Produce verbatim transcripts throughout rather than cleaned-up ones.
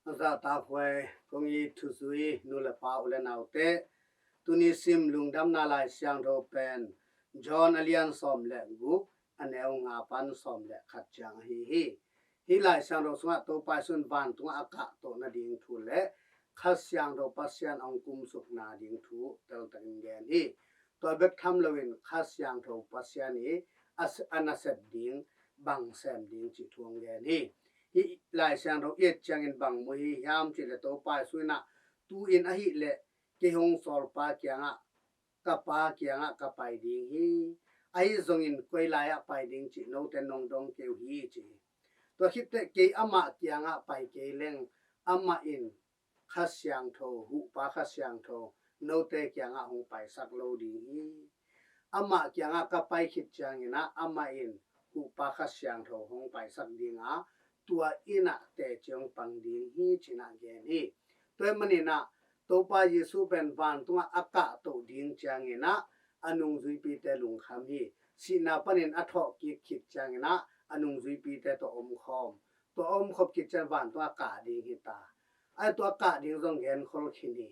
A zahtakhuai kong it thuzui nu le pa, u le naute, tuni sim Lungdamna Lai Siangtho pen John a lian sawm le guk, a neu nga pan sawm le khat ciang ahi hi. Hih Lai Siangtho sungah Topa Jesu in vantungah a kahtoh nading thu le Kha Siangtho Pasian a hong kumsuk nading thu teltakin gen hi. Tua bek tham loin Kha Siangtho Pasian i a, a nasep ding, bang sem ding cih thu hong gen hi. Hih Lai Siangtho i et ciangin bang mu hi hiam cih leh Topa Jesu in ah, tu-in ahih leh kei hong sawlpa kiangah, ka Pa kiangah ka pai ding hi. Ahi zongin koi lai-ah pai ding cih note nong dong kei uh hi, ci hi. Tua khit teh kei amah kiangah pai kei leng, amah in Kha Siangtho, Huhpa Kha Siangtho note kiangah hong paisak lo ding hi. Amah kiangah ka pai khit ciangin ah, amah in Huhpa Kha Siangtho hong paisak ding a, tua in ah teci hong pang ding hi, ci-in ah gen hi. Tua ahih manin ah Topa Jesu pen vantungah a kahtoh ding ciangin ah a nungzuipite lungkham hi. Sihna panin a thawhkik khit ciangin ah a nungzuipite tawh omkhawm. Tua omkhop khit ciang vantungah kah ding hi ta. Ahi, tua kah ding zong genkhol khin hi.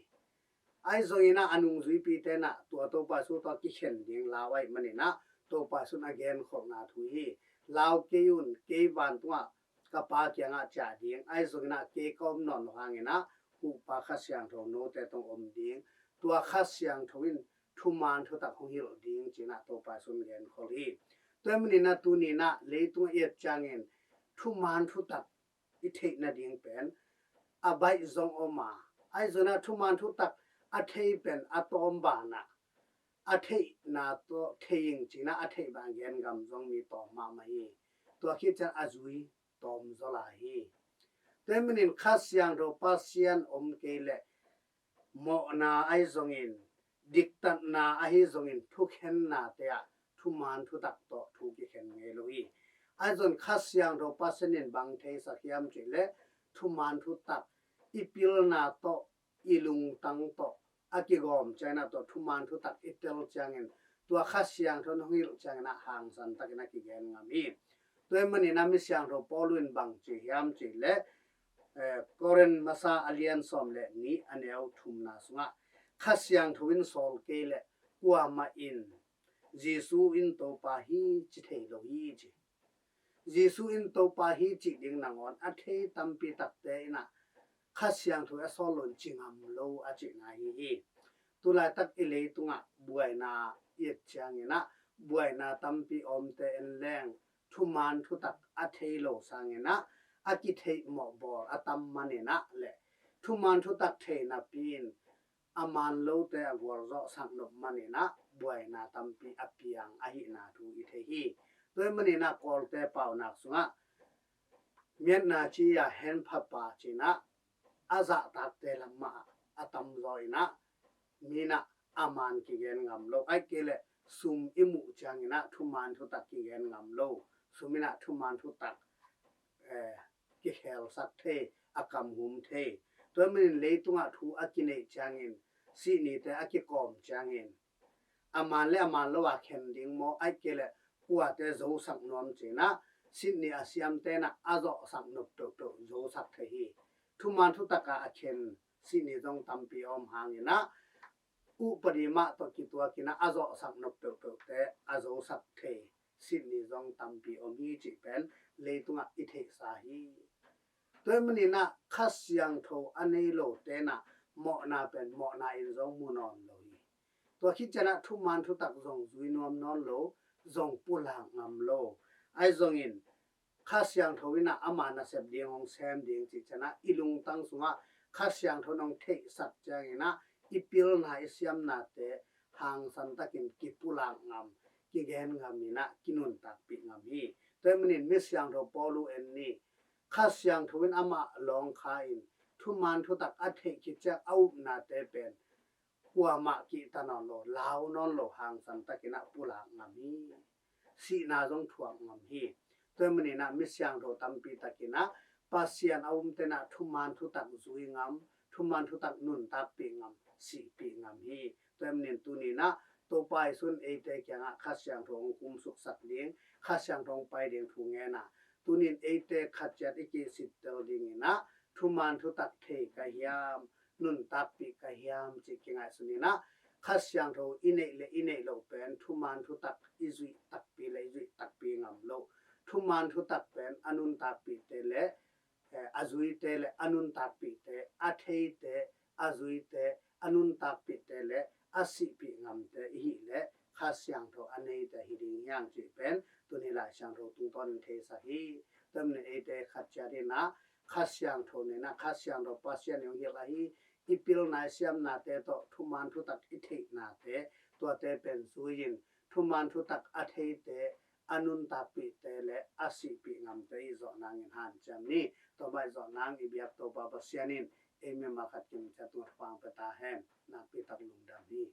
Ahi zongin ah a nungzuipite in ah tua Topa Jesu tawh kikhen ding lau ahih manin ah Topa Jesu in a genkholhna thu hi. Lau kei un, kei vantungah ka Pa kiangah ciah ding, ahi zongin ah kei ka om nawn lo hangin ah Huhpa Kha Siangtho note tawh hong om ding. Tua Kha Siangtho in thuman thutak hong hilh ding, ci-in ah Topa Jesu in genkhol hi. Tua ahih manin ah tuni-in ah leitungah i et ciangin thuman thutak i theih nading pen a baih zong om a, ahi zongin ah thuman thutak a thei pen a tawm banah, a theihna tawh thei ing, ci-in ah a theih bang gen ngam zong mi tawm mahmah hi. Tua khit ciang a zui tawm zaw lai hi. Tua ahih manin Kha Siangtho Pasian om kei leh mawhna ahi zongin, diktatna ahi zongin, thukhennate ah thuman thutak tawh thu kikhen ngei lo hi. Ahi zongin Kha Siangtho Pasian in bang theisak hiam cih leh, thuman thutak i pilna tawh, i lungtang tawh a kigawm ciangin ah, tua thuman thutak i tel ciangin, tua Kha Siangtho in hong hilh ciangin ah hangsan takin a kigen ngam hi. Tua ahih manin ah mi siangtho Paul in bang ci hiam cih leh, eh, Korin masa a lian sawm le nih, a neu thumna sungah, Kha Siangtho in sawl kei leh kuamah in Jesu in Topa hi ci thei lo hi, ci. Jesu in Topa hi cih ding nangawn a thei tampi takte in ah Kha Siangtho a sawl loin ci ngam lo a cihna ahi hi. Tulaitak i leitungah buaina i et ciangin ah, buaina tampi a omte en leng, thuman thutak a thei lo sangin ah a kitheih mawhbawl a tam manin ah le thuman thutak thei napi-in a man lote a gualzawhsak nop manin ah buaina tampi a piang ahihna thu i thei hi. Tua ahih manin ah Kawlte paunak sungah, miatna ci-a henphapa ci-in ah a zahtakte lam mah a tamzaw in ah, mi in ah a man kigen ngam lo, ahih kei leh sum i muh ciangin ah thuman thutak kigen ngam lo, sum in ah thuman thutak, eh, kikhelsak thei, a kamhum thei. Tua ahih manin leitungah thu a kineih ciangin, sihnite a kikawm ciangin, a man le a man lo a khen ding maw, ahih kei leh kuate zosak nuam ci-in ah sihni a siamte in ah a zawhsak nop peuhpeuh zosak thei hi. Thuman thutak a a khen sihni zong tampi a om hangin ah, upadi mah tawh kituakin ah a zawhsak nop peuhpeuhte a zosak thei sihni zong tampi om hi cih pen leitungah i theihsa hi. Tua ahih manin ah Kha Siangtho a nei lote in ah mawhna pen mawhna in zong mu nawn lo hi. Tua khit ciang ah thuman thutak zong zui nuam nawn lo, zong pulak ngam lo. Ahi zongin Kha Siangtho in ah ama nasep ding hong sem ding cih ciang ah, i lungtang sungah Kha Siangtho in hong theihsak ciangin ah, i pilna, i siamnate hangsan takin kipulak ngam, kigen ngam in ah kinuntakpih ngam hi. Tua ahih manin mi siangtho Paulu en ni. Kha Siangtho in amah lawngkha in, thuman thutak a theih khit ciang a upnate pen kuamah kihta nawn lo, lau nawn lo, hangsan takin ah pulak ngam hi. Sihna zong thuak ngam hi. Tua ahih manin ah mi siangtho tampi takin ah Pasian a umte in ah thuman thutak zui ngam, thuman thutak nuntakpih ngam, sihpih ngam hi. Tua ahih manin tuni in ah Topa Jesu in eite kiangah Kha Siangtho hong kumsuksak ding, Kha Siangtho hong pai ding thu ngen a, tuni in eite khat ciat i kisittel dingin ah thuman thutak thei ka hiam, nuntakpih ka hiam cih kingaihsun in ah, Kha Siangtho i neih le i neih loh pen thuman thutak i zuih takpi le i zuih takpi ngam loh. Thuman thutak pen a nuntakpihte le, eh, a zuite le a nuntakpihte, a theite, a zuite, a nuntakpihte le a sihpih ngamte i hih leh Kha Siangtho a neite hi ding hi hang cih pen tuni Lai Siangtho tungtawnin theisak hi. Tua ahih manin eite khat ciat in ah Kha Siangtho nei in ah, Kha Siangtho Pasian in hong hilh ahi, i pilna i siamnate tawh thuman thutak i theihnate, tuate pen zui-in thuman thutak a theite, a nuntakpihte le a sihpih ngamte i zawh nangin hanciam ni. Tua mah i zawh nang i biak Topa Pasian in ei mimal khat kim ciat tungah thupha pia ta hen. Nakpi tak lungdam hi.